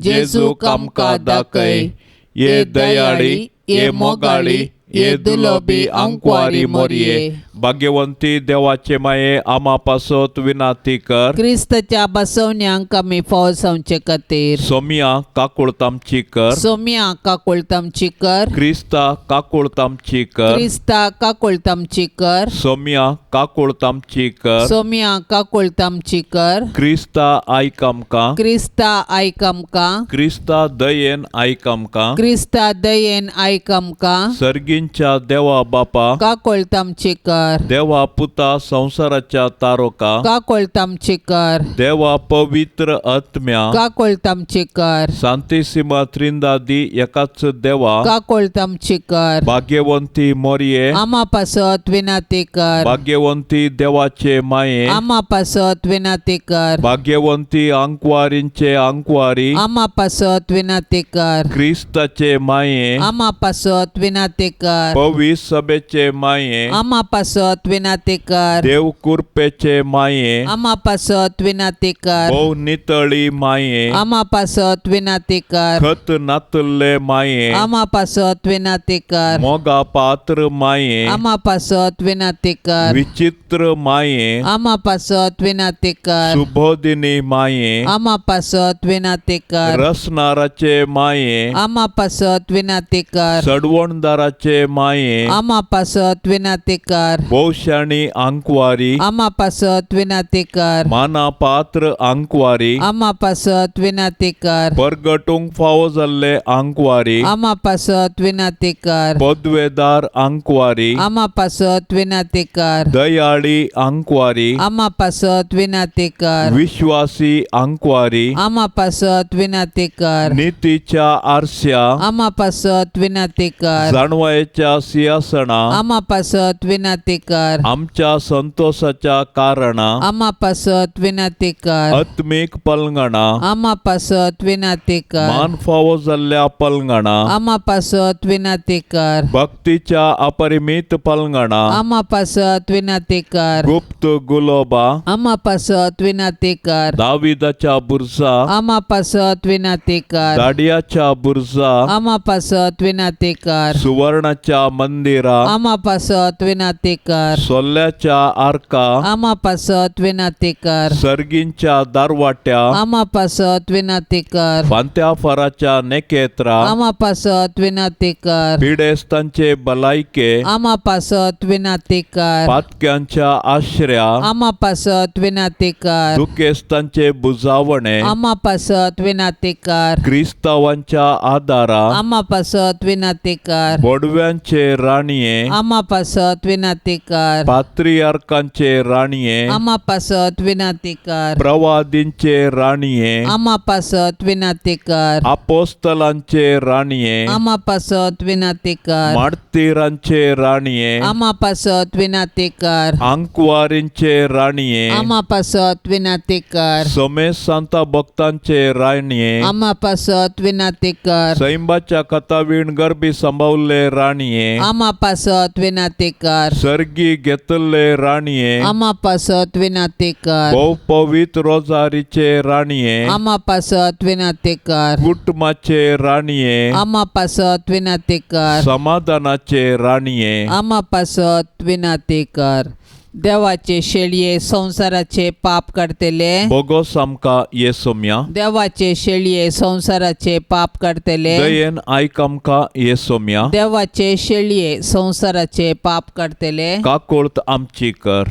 जेजूक आमकां दाखय. ये दयाळी, ये मोगाळी, ये दुलोबी आंकवारी मोरये, भाग्यवंती देवाचे माये, आमा पासत विनाती कर. क्रिस्ताच्या बसवण्यांक आमी फाव जावचे खातीर. सोमिया, काकुळत आमची कर. सोम्या, काकुळत आमची कर. क्रिस्ता, काकुळत आमची कर. क्रिस्ता, काकुळत आमची कर. सोमिया, काकुळत आमची कर. सोम्या, काकुळत आमची कर. क्रिस्ता, आयक आमकां. क्रिस्ता, आयक आमकां. क्रिस्ता, दयेन आयक आमकां. क्रिस्ता, दयेन आयक आमकां. सर्गींच्या देवा बापा, काकुळत आमची कर. देवा पुता संवसाराच्या तारोका, काकुळत आमची कर. देवा पवित्र आत्म्या, काकुळत आमची कर. सांतिसिमा त्रिंदादी एकाच देवा, काकुळत आमची कर. भाग्यवंती मोरये, आमा पासत विनाती कर. भाग्यवंती देवाचे माये, आमा पासत विनाती कर. भाग्यवंती आंकवारींचे आंकवारी, आमा पासत विनाती कर. क्रिस्ताचे माये, आमा पासत विनाती कर. कर. पवी सभेचे माये, आमा पासत विनाती कर. देव कुरपेचे माये, आमा पासत विनाती कर. भोव नितळी माये, आमा पासत विनाती कर. खत नातल्ले माये, आमा पासत विनाती कर. मोगा पात्र माये, आमा पासत विनाती कर. विचित्र माये, आमा पासत विनाती कर. सुबोधिनी माये, आमा पासत विनाती कर. रसनाराचे माये, आमा पासत विनाती कर. सडवणदाराचे माये, आमा पासत विनाती कर. भोवशाणी आंकवारी, आमा पासत विनाती कर. माना पात्र आंकवारी, आमा पासत विनाती कर. परगटूंक फावो जाल्ले आंकवारी, आमा पासत विनाती कर. पदवेदार आंकवारी, आमा पासत विनाती कर. दयाळी आंकवारी, आमा पासत विनाती कर. विश्वासी आंकवारी, आमा पासत विनाती कर. नितीच्या आरस्या, आमा पासत विनाती कर. जाणवायेच्या सिंहासना, आमा पासत विनाती कर. आमच्या संतोषाच्या कारणा, आमा पासत विनाती कर. आत्मीक पलंगणा, आमा पासत विनाती कर. मान फावो जाल्ल्या पलंगणा, आमा पासत विनाती कर. भक्तीच्या अपरिमित पलंगणा, आमा पासत विनाती कर. गुप्त गुलोबा, आमा पासत विनाती कर. दाविदाच्या बुरजा, आमा पासत विनाती कर. दाडियाच्या बुरजा, आमा पासत विनाती कर. सुवर्णाच्या मंदिरा, आमा पासत विनाती कर. सोल्ल्याच्या आरका, आमा पासत विनाती कर. सर्गींच्या दारवाट्या, आमा पासत विनाती कर. फांत्या फराच्या नेकेत्रा, आमा पासत विनाती कर. पिडेस्तांचे बलायके, आमा पासत विनाती कर. पातक्यांच्या आश्र्या, आमा पासत विनाती कर. दुखेस्तांचे बुजावणे, आमा पासत विनाती कर. क्रिस्तावांच्या आदारा, आमा पासत विनाती कर. बोडव्यांचे राणये, आमा पासत विनाती कर. पात्रियार्कांचे राणये, आमा पासत विनाती कर. प्रवादींचे राणये, आमा पासत विनाती कर. आपोस्तलांचे राणये, आमा पासत विनाती कर. मार्तीरांचे राणये, आमा पासत विनाती कर. आंकवारींचे राणये, आमा पासत विनाती कर. समेस सांता भक्तांचे राणये, आमा पासत विनाती कर. सैंबाच्या कथावीण गर्भी सांबावल्ले राणये, आमा पासत विनाती कर. सर्गी घेतल्ले राणये, आमा पासत विनाती कर. भोव पवित्र रोजारीचे राणये, आमा पासत विनाती कर. कुटुंबाचे राणये, आमा पासत विनाती कर. समाधानाचे राणये, आमा पासत विनाती कर. देवाचे शेळये संवसाराचे पाप काडतले. बोगोस आमकां ये सोम्या, देवाचे शेळये संवसाराचे पाप काडतले. दयेन आयक आमकां ये सोम्या, देवाचे शेळये संवसाराचे पाप काडतले. काकुळत आमची कर.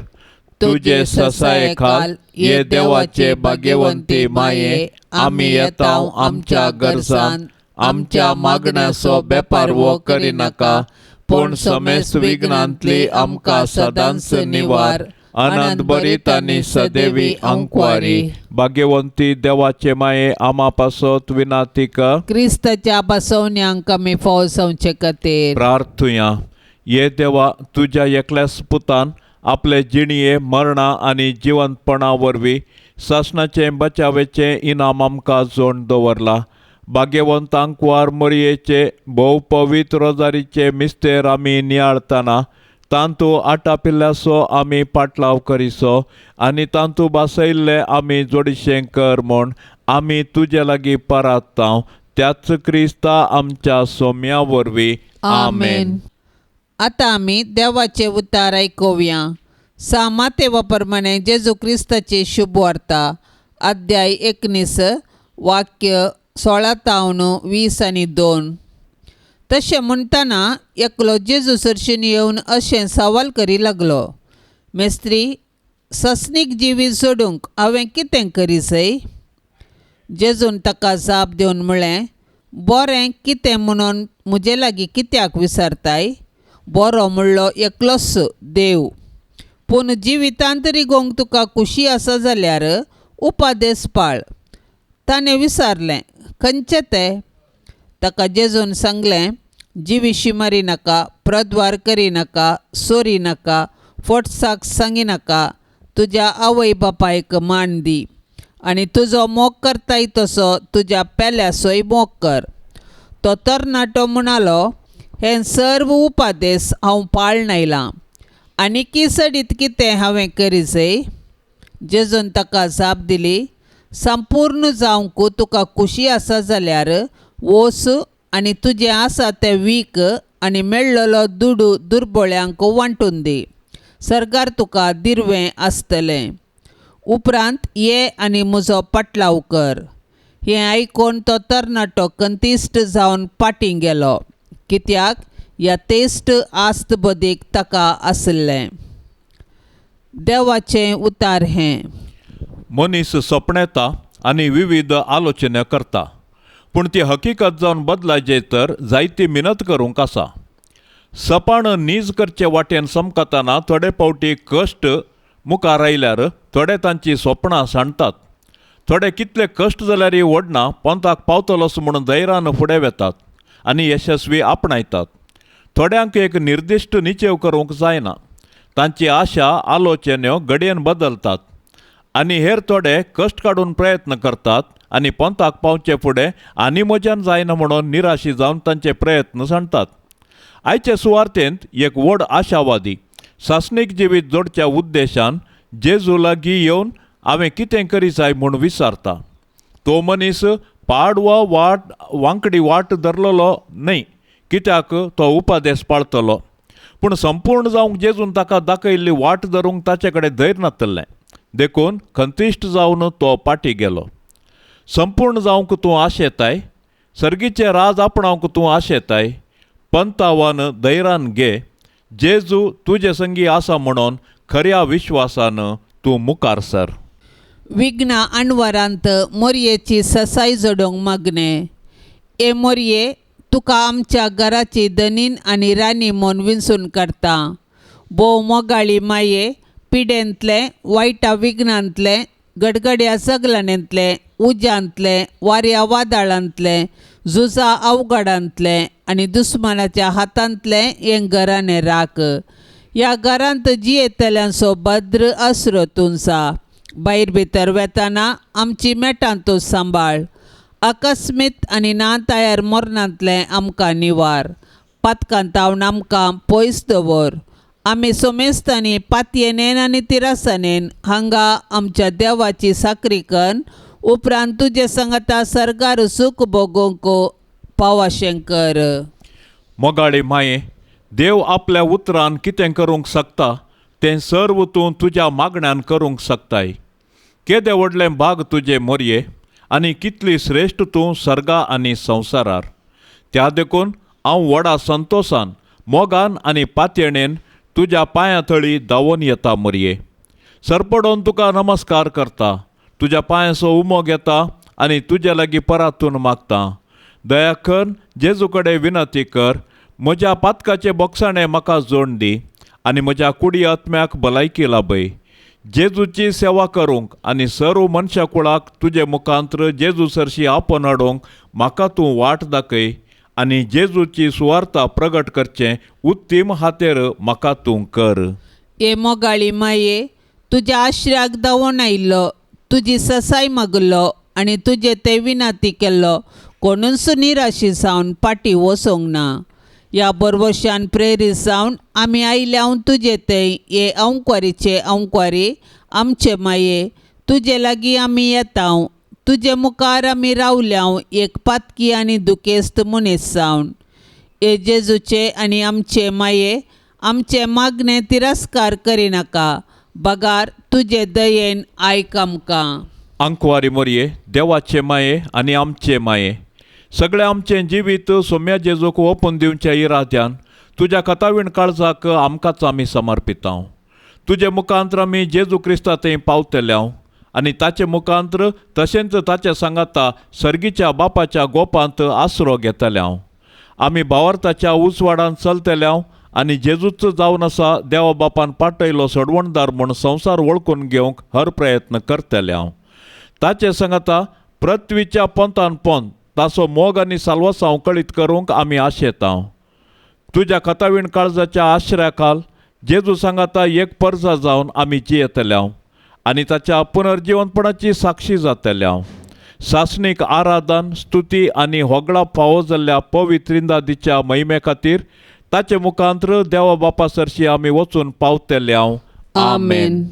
तुजे ससाये खाल ये देवाचे भाग्यवंती माये, आमी येता आमच्या गरजान, आमच्या मागण्याचो बेपारवो करिनाका, पूण समेस्त विघ्नांतली आमकां सदांच निवार. आनंद भरीत आनी सदैवी अंकवारी भाग्यवंती देवाचे माये, आमा पासत विनाती कर. क्रिस्ताच्या बसवण्यांक आमी फौजवचे खातीर प्रार्थुया. ये देवा, तुज्या एकल्याच पुतान आपले जिणये मरणा आनी जिवंतपणा वरवीं सासणाचें बचावेचें इनाम आमकां जोड दवरलां. भाग्यवंत आंकवार मरयेचे भोव पवित्र रोजारीचे मिस्तेर आमी नियाळतना तांतू आटापिल्ल्याचो आमी पाटलाव करिसो आनी तांतू बासयल्ले आमी जोडिशें कर म्हूण आमी तुजे लागीं पराततांव, त्याच क्रिस्ता आमच्या सोम्या वरवीं. आमेन. आतां आमी देवाचे उतार आयकुया. सा मातेवा प्रमाणे जेजू क्रिस्ताची शुभ वार्ता, अध्याय 19, वाक्य 16 तावन 20 आनी 2. तशें म्हणटना एकलो जेजू सरशीन येवन अशें सवाल करी लागलो, मेस्त्री, ससनीक जिवीत सोडूंक हांवें कितें करी सय? जेजून ताका जाप दिवन म्हळें, बरें कितें म्हणून म्हजे लागीं कित्याक विचारताय? बरो म्हणलो एकलोच देव. पूण जिवितांत रिगोवंक तुका खुशी आसा जाल्यार उपादेस पाळ. ताणें विचारलें, खंयचें तें? ताका जेजून सांगलें, जिविशी मारी नाका, प्रद्वार करिनाका, चोरी नाका, फटसाक सांगिनाका, तुज्या आवय बापायक मान दी आनी तुजो मोग करताय तसो तुज्या पेल्याचोय मोग कर. तो तरणाटो म्हणालो, हें सर्व उपादेस हांव पाळून आयलां. आनीकी सडीत कितें हांवें करी जाय? जेजून ताका जाप दिली, संपूर्ण जावंक तुका खुशी आसा जाल्यार वोस आनी तुजें आसा तें वीक आनी मेळ्ळलो दुडू दुर्बोळ्यांक वांटून दी. सर्गार तुका दिरवें आसतलें. उपरांत ये आनी म्हजो पाटलाव कर. हें आयकून तो तरणाटो कंतिश्ट जावन पाटीं गेलो, कित्याक ह्या तेश्ट आस्त बदीक ताका आशिल्लें. देवाचें उतार हें. मनीस सपनेता आनी विविध आलोचना करता, पूण ती हकीकत जावन बदलायचे तर जायती मिनत करूंक आसा. सपाण नीज करचे वाटेन समकतना थोडे फावटी कश्ट मुखार आयल्यार थोडे तांची सपनां सांडटात. थोडे कितले कश्ट जाल्यारय ओडना पंथाक पावतलोच म्हूण धैर्यान फुडें वेतात आनी यशस्वी आपणायतात. थोड्यांक एक निर्दिश्ट निचेव करूंक जायना, तांची आशा आलोचन्यो घडयेन बदलतात आनी हेर थोडे कश्ट काडून प्रयत्न करतात आनी पंथाक पावचे फुडें आनी म्हज्यान जायना म्हणून निराशी जावन तांचे प्रयत्न सांडटात. आयचे सुवार्थेंत एक व्हड आशावादी सासणीक जिवीत जोडच्या उद्देशान जेजू लागीं येवन हांवें कितें करी जाय म्हूण विचारता. तो मनीस पाड वा वाट वांकडी वाट धरलेलो न्हय, कित्याक तो उपादेस पाळतलो, पूण संपूर्ण जावंक जेजून ताका दाखयल्ली वाट धरूंक ताचे कडेन धैर्य नासलें, देखून खंतिश्ट जावन तो पाटी गेलो. संपूर्ण जावंक तूं आशेताय, सर्गीचें राज आपणावंक तूं आशेताय, पंतावान धैर्यान घे, जेजू तुजे संगी आसा म्हणून खऱ्या विश्वासान तूं मुखार सर. विघ्ना अणवरांत मोरयेची ससाय जोडूंक मागणें. ए मोरये, तुका आमच्या घराची धनीन आनी राणी म्हूण विंचून काडटा. भोव मोगाळी माये, पिडेंतलें, वायटा विघ्नांतलें, गडगड्या सगळ्यांतलें, उज्यांतलें, वाऱ्या वादळांतलें, झुजा अवघडांतलें आनी दुस्मानाच्या हातांतलें हें घराणें राख. ह्या घरांत जियेतल्यांचो भद्र आसरो तुमचा. भायर भितर वेताना आमची मेटां तूं सांबाळ. अकस्मीत आनी ना तयार मरणांतलें आमकां निवार. पातकांतावन आमकां पयस दवर. आमी सोमेस्तांनी पातयेनेन आनी तिरासनेन हांगा आमच्या देवाची साकरी कन्न उपरांत तुजे सांगाता सर्गार सूख भोगोवंक पावाशें कर. मोगाळी माये, देव आपल्या उतरान कितें करूंक शकता तें सर्व तूं तुज्या मागण्यान करूंक शकताय. केदें व्हडलें भाग तुजें मोरये आनी कितली श्रेश्ठ तूं सर्गा आनी संवसारार. त्या देखून हांव व्हडा संतोशान, मोगान आनी पातयेणेन तुज्या पांयां थळी धांवून येता मोरये. सरपडोन तुका नमस्कार करता, तुज्या पांयांचो उमो घेता आनी तुजे लागीं परातून मागता. दया कर जेजू कडेन विनंती कर, म्हज्या पातकाचे बोगसाणें म्हाका जोड दी आनी म्हज्या कुडी आत्म्याक भलायकी लाभय. जेजूची सेवा करूंक आनी सर्व मनशा कुळाक तुजे मुखांत्र जेजू सरशी आपोवन हाडूंक म्हाका तूं वाट दाखय आनी जेजूची सुवार्ता प्रगट करचें उत्तीम हातेर म्हाका तूं कर. ए मोगाळी माये, तुज्या आश्र्याक धांवून आयिल्लो, तुजी ससाय मागलो आनी तुजे ते विनंती केल्लो कोणूच निराशी जावन पाटी वचोंक ना. ह्या बरवशान प्रेरीत जावन आमी आयल्या तुजे थंय. हे अंकवारीचे अंकवारी आमचे माये, तुजे लागीं आमी येता. तुजे मुखार आमी रावल्या एक पातकी आनी दुखेस्त मनीस जावन. हे जेजूचे आनी आमचे माये, आमचे मागणें तिरस्कार करिनाका, बगार तुजे दयेन आयक आमकां. आंकवारी मोरये, देवाचे माये आनी आमचे माये, सगळें आमचें जिवीत सोम्या जेजूक ओपून दिवच्या इराद्यान तुज्या कथावीण काळजाक आमकांच आमी समर्पितांव. तुजे मुखांत्र आमी जेजू क्रिस्ता थंय पावतले आनी ताचे मुखांत्र तशेंच ताचे सांगाता सर्गीच्या बापाच्या गोपांत आसरो घेतले. आमी भावार्थाच्या उजवाडान चलतले आनी जेजूच जावन आसा देवा बापान पाटयलो सोडवणदार म्हूण संवसार वळखून घेवंक हर प्रयत्न करतले. ताचे सांगाता पृथ्वीच्या पंथान पंथ ताचो मोग आनी साल्वासांव कळीत करूंक आमी आशेतांव. तुज्या कथावीण काळजाच्या आश्र्या खाल जेजू सांगाता एक परजा जावन आमी जियेतले आनी ताच्या पुनर्जिवनपणाची साक्षी जातले. सासणीक आराधन स्तुती आनी होगळा फावो जाल्ल्या पवित्रिंदादीच्या महिमे खातीर ताचे मुखांत्र देवा बापा सरशी आमी वचून पावतले हांव. आमेन.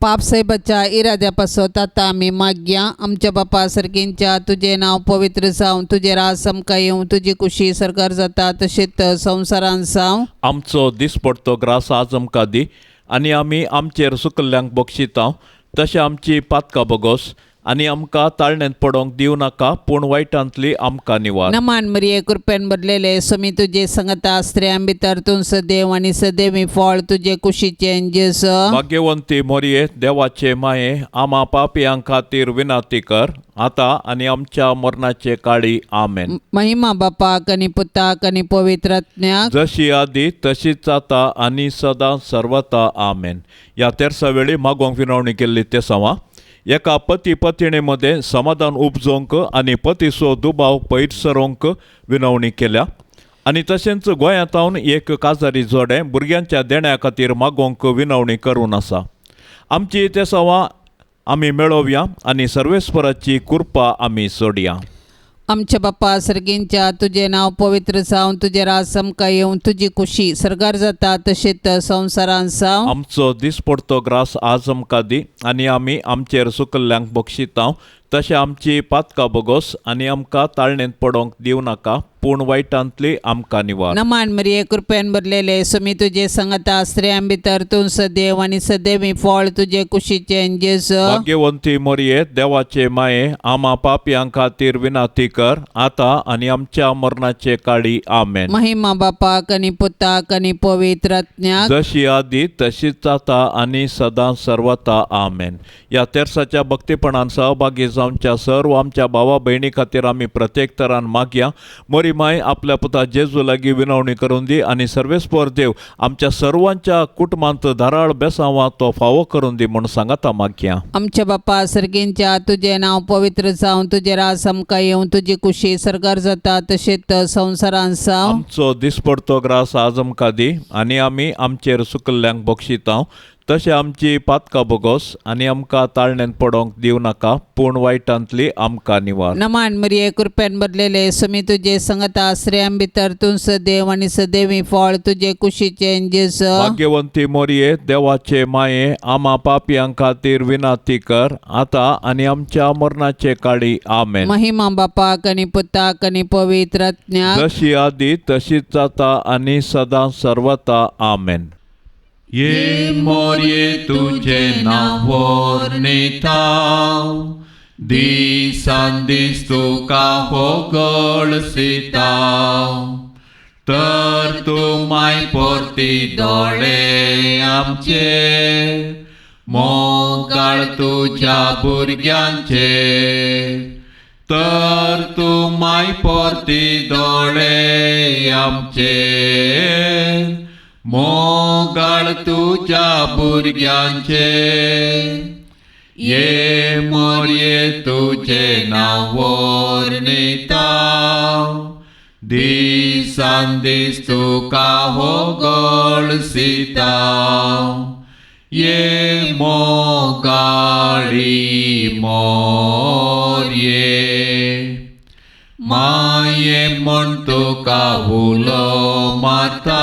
पाप साहेबाच्या इराद्या पासत आतां आमी मागया. आमच्या बापा सर्गींच्या तुजें नांव पवित्र जावं, तुजें राज आमकां येवं, तुजी कुशी सरकार जाता तशेंच संवसारान जावं. आमचो दिसपडतो ग्रास आज आमकां दी आनी आमी आमचेर सुकल्ल्यांक बक्षिता तशें आमची पातकां बगोस आनी आमकां ताळण्यांत पडोंक दिवं नाका पूण वायटांतली आमकां निवार. नमान मरिये कृपेन भरलेले स्वामी तुजे संगता, स्त्रियां भितर तूं सदैव आनी सदैवी फळ तुजे कुशीचें जेजू. भाग्यवंती मोरये देवाचे माये आमा पापयां खातीर विनंती कर आतां आनी आमच्या मरणाचे काळी. आमेन. महिमा बापाक आनी पुताक आनी पवित्र आत्म्याक, जशी आदी तशीच आतां आनी सदां सर्वता. आमेन. ह्या तेरसा वेळी मागोवंक विनवणी केल्ली ते सवा एका पती पतिणे मदें समाधान उपजोवंक आनी पतीचो दुबाव पयर सरोवंक विनवणी केल्या आनी तशेंच गोंयांत एक काजारी जोडें भुरग्यांच्या देण्या खातीर मागोवंक विनवणी करून आसा. आमची ते सवा आमी मेळोवया आनी सर्वेस्पराची कृपा आमी सोडया. आमच्या बापा सर्गींच्या तुजें नांव पवित्र जावं, तुजें राज आमकां येवं, तुजी कुशी सर्गार जाता तशेंच संवसारान जावं. आमचो दिसपडतो ग्रास आज आमकां दी आनी आमी आमचेर सुकल्ल्यांक बक्षिता तशें आमची पातकां बगोस आनी आमकां ताळणेंत पडोंक दिवं नाका पूण वायटांतली आमकां निवार. नमान मरिये कृपेन भरलेले स्वामी तुजे संगता, स्त्रियां भितर तूं सदैव आनी सदैवी फळ तुजे कुशीचें जेजू. भाग्यवंती मोरये देवाचे माये आमा पापयां खातीर विनंती कर आतां आनी आमच्या मरणाचे काळी. आमेन. महिमा बापाक आनी पुताक आनी पवित्र आत्म्याक, जशी आदी तशीच आतां आनी सदां सर्वता. आमेन. ह्या तेरसाच्या भक्तीपणान सहभागी जावच्या सर्व आमच्या भावा भयणी खातीर आमी प्रत्येक तरान मागया. मोरी माय आपल्या पुता जेजू लागीं विनवणी करून दी आनी सर्वेस्पर देव आमच्या सर्वांच्या कुटुंबांत धाराळ बेसांवा तो फावो करून दी म्हूण सांगता मागया. आमच्या बापा सर्गींच्या तुजें नांव पवित्र जावं, तुजें राज आमकां येवं, तुजी कुशी सर्गार जाता तशेंच संवसारान जावं. आमचो दिसपडतो ग्रास आज आमकां दी आनी आमी आमचेर सुकल्ल्यांक बक्षिता तशें आमची पातकां बगोस आनी आमकां ताळण्यांत पडोंक दिवं नाका पूण वायटांतली आमकां निवार. नमान मरिये कृपेन भरलेले स्वामी तुजे संगता, स्त्रियां भितर तूं सदैव आनी सदैवी फळ तुजे कुशीचें जेजू. भाग्यवंती मोरये देवाचे माये आमा पापयां खातीर विनंती कर आतां आनी आमच्या मरणाचे काळी. आमेन. महिमा बापाक आनी पुताक आनी पवित्र आत्म्याक, जशी आदी तशीच आतां आनी सदां सर्वता. आमेन. ये मोरये तुझे नांव वर्णिता दिसान दीस तुका होगळसिता तर तूं माय परती दोळे आमचे मोगाळ तुज्या भुरग्यांचे तर तूं माय परती दोळे आमचे मोगाळ तुज्या भुरग्यांचे. ये मोरये तुजें नांव वर्णिता दिसान दीस तुका होगळसिता. ये मोगाळी मोरये माये म्हण तुका उलो मारता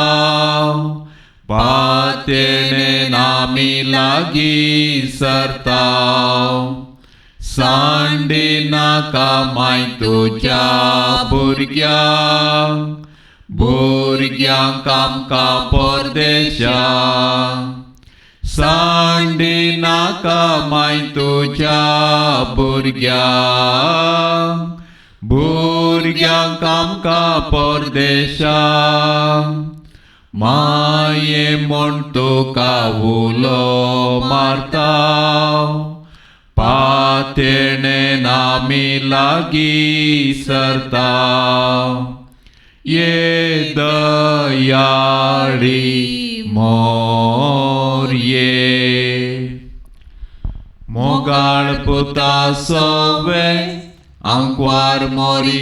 पातेणे आमी लागीं सरता सांडी नाका माय तुज्या भुरग्यांक भुरग्यांक आमकां परदेशाक सांडी नाका माय तुज्या भुरग्यांक भुरग्यांक आमकां परदेशाक माये म्हण तुका उलो मारता पातेणे आमी लागीं सरता. ये दयाळी मोरये मोगाळ पुता सवे आंकवार मोरी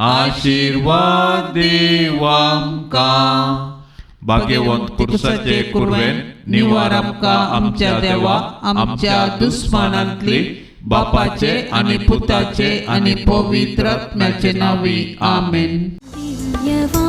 आशिर्वाद दीव आमकां. भाग्यवंत कुर्साचे कुर्वेन निवार आमकां आमच्या देवा आमच्या दुस्मानांतली बापाचे आनी पुताचे आनी पवित्र आत्म्याचे नांवी आमेन. दिव्यवाणी.